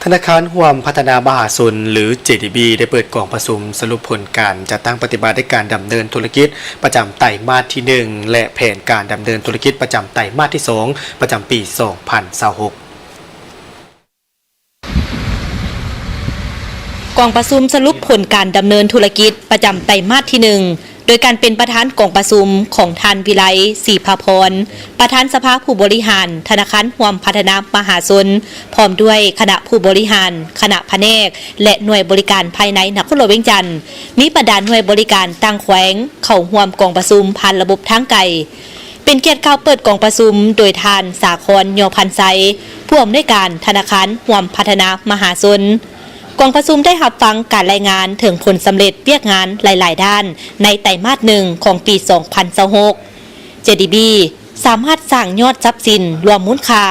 ທະນາຄານຮ່ວມພັດທະນາມະຫາຊົນ ຫຼື ເຈດີບີ ໄດ້ເປີດກອງປະຊຸມສະຫຼຸບຜົນການຈັດຕັ້ງປະຕິບັດ ແລະ ການດຳເນີນທຸລະກິດປະຈຳໄຕມາດທີໜຶ່ງ ແລະ ແຜນການດຳເນີນທຸລະກິດປະຈຳໄຕມາດທີສອງ ປະຈຳປີສອງພັນຊາວຫົກ. ກອງປະຊຸມສະຫຼຸບຜົນການດຳເນີນທຸລະກິດປະຈຳໄຕມາດທີໜຶ່ງ ໂດຍການເປັນປະທານກອງປະຊຸມຂອງທ່ານ ວິໄລ ສີພາພອນ ປະທານສະພາຜູ້ບໍລິຫານທະນາຄານຮ່ວມພັດທະນາມະຫາຊົນ ພ້ອມດ້ວຍຄະນະຜູ້ບໍລິຫານ, ຄະນະພະແນກ ແລະ ໜ່ວຍບໍລິການພາຍໃນນະຄອນຫຼວງວຽງຈັນ, ມີບັນດາໜ່ວຍບໍລິການຕ່າງແຂວງເຂົ້າຮ່ວມກອງປະຊຸມຜ່ານລະບົບທາງໄກ. ເປັນກຽດກ່າວເປີດກອງປະຊຸມໂດຍທ່ານ ສາຄອນ ຍໍພັນໄຊ ຜູ້ອຳນວຍການທະນາຄານຮ່ວມພັດທະນາມະຫາຊົນ. ກອງປະຊຸມໄດ້ຮັບຟັງການລາຍງານເຖິງຜົນສຳເລັດວຽກງານຫຼາຍໆດ້ານໃນໄຕມາດໜຶ່ງຂອງປີສອງພັນຊາວຫົກ. ເຈດີບີ ສາມາດສ້າງຍອດຊັບສິນລວມມູນຄ່າ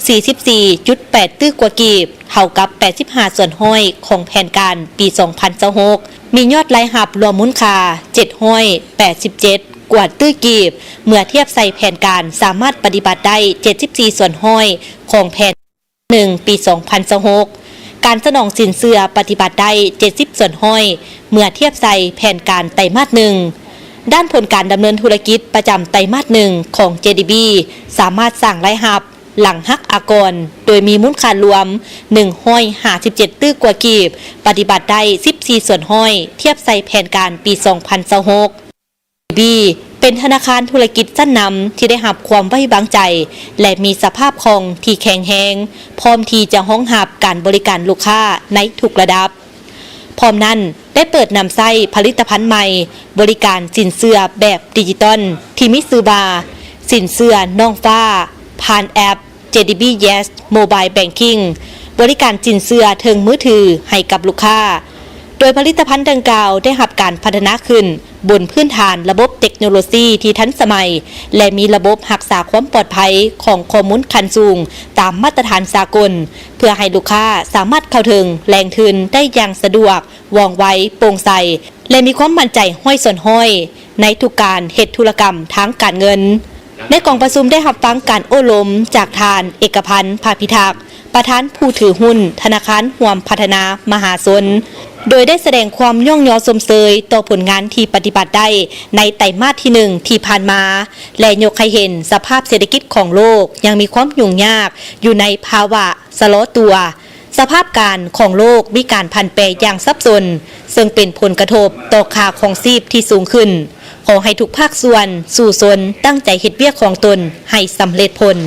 ສີ່ສິບສີ່ຈຸດແປດຕື້ກວ່າກີບ, ເທົ່າກັບແປດສິບຫ້າສ່ວນຮ້ອຍຂອງແຜນການປີສອງພັນຊາວຫົກ, ມີຍອດລາຍຮັບລວມມູນຄ່າເຈັດຮ້ອຍແປດສິບເຈັດກວ່າຕື້ກີບ, ເມື່ອທຽບໃສ່ແຜນການສາມາດປະຕິບັດໄດ້ເຈັດສິບສີ່ສ່ວນຮ້ອຍຂອງແຜນ ໜຶ່ງ ປີສອງພັນຊາວຫົກ, ການສະໜອງສິນເຊື່ອປະຕິບັດໄດ້ເຈັດສິບສ່ວນຮ້ອຍ ເມື່ອທຽບໃສ່ແຜນການໄຕມາດໜຶ່ງ. ດ້ານຜົນການດຳເນີນທຸລະກິດປະຈຳໄຕມາດໜຶ່ງຂອງ ເຈດີບີ ສາມາດສ້າງລາຍຮັບຫຼັງຫັກອາກອນ ໂດຍມີມູນຄ່າລວມໜຶ່ງຮ້ອຍຫ້າສິບເຈັດຕື້ກວ່າກີບ, ປະຕິບັດໄດ້ສິບສີ່ສ່ວນຮ້ອຍ ທຽບໃສ່ແຜນການປີສອງພັນຊາວຫົກ. ບີ ເປັນທະນາຄານທຸລະກິດຊັ້ນນຳທີ່ໄດ້ຮັບຄວາມໄວ້ວາງໃຈ ແລະ ມີສະພາບຄ່ອງທີ່ແຂງແຮງ, ພ້ອມທີ່ຈະຮອງຮັບການບໍລິການລູກຄ້າໃນທຸກລະດັບ. ພ້ອມນັ້ນ, ໄດ້ເປີດນຳໃຊ້ຜະລິດຕະພັນໃໝ່ ບໍລິການສິນເຊື່ອແບບດິຈິຕອນ ທີ່ມີຊື່ວ່າ ສິນເຊື່ອນ້ອງຟ້າ ຜ່ານແອັບ ເຈດີບີ Yes Mobile Banking ບໍລິການສິນເຊື່ອເທິງມືຖືໃຫ້ກັບລູກຄ້າ, ໂດຍຜະລິດຕະພັນດັ່ງກ່າວໄດ້ຮັບການພັດທະນາຂຶ້ນບົນພື້ນຖານລະບົບເຕັກໂນໂລຊີທີ່ທັນສະໄໝ ແລະ ມີລະບົບຮັກສາຄວາມປອດໄພຂອງຂໍ້ມູນຂັ້ນສູງຕາມມາດຕະຖານສາກົນ, ເພື່ອໃຫ້ລູກຄ້າສາມາດເຂົ້າເຖິງແຫຼ່ງທຶນໄດ້ຢ່າງສະດວກ, ວ່ອງໄວ, ໂປ່ງໃສ ແລະ ມີຄວາມໝັ້ນໃຈຮ້ອຍສ່ວນຮ້ອຍ ໃນທຸກການເຮັດທຸລະກຳທາງການເງິນ. ໃນກອງປະຊຸມໄດ້ຮັບຟັງການໂອ້ລົມຈາກທ່ານ ເອກະພັນ ພາພິທັກ ປະທານຜູ້ຖືຫຸ້ນທະນາຄານຮ່ວມພັດທະນາມະຫາຊົນ, ໂດຍໄດ້ສະແດງຄວາມຍ້ອງຍໍຊົມເຊີຍຕໍ່ຜົນງານທີ່ປະຕິບັດໄດ້ໃນໄຕມາດທີໜຶ່ງທີ່ຜ່ານມາ ແລະ ຍົກໃຫ້ເຫັນສະພາບເສດຖະກິດຂອງໂລກຍັງມີຄວາມຫຍຸ້ງຍາກຢູ່ໃນພາວະຊະລໍຕົວ. ສະພາບການຂອງໂລກມີການຜັນແປຢ່າງສັບສົນ, ເຊິ່ງເປັນຜົນກະທົບຕໍ່ຄ່າຄອງຊີບທີ່ສູງຂຶ້ນ. ຂໍໃຫ້ທຸກພາກສ່ວນສູ້ຊົນຕັ້ງໃຈເຮັດວຽກຂອງຕົນໃຫ້ສຳເລັດຜົນ.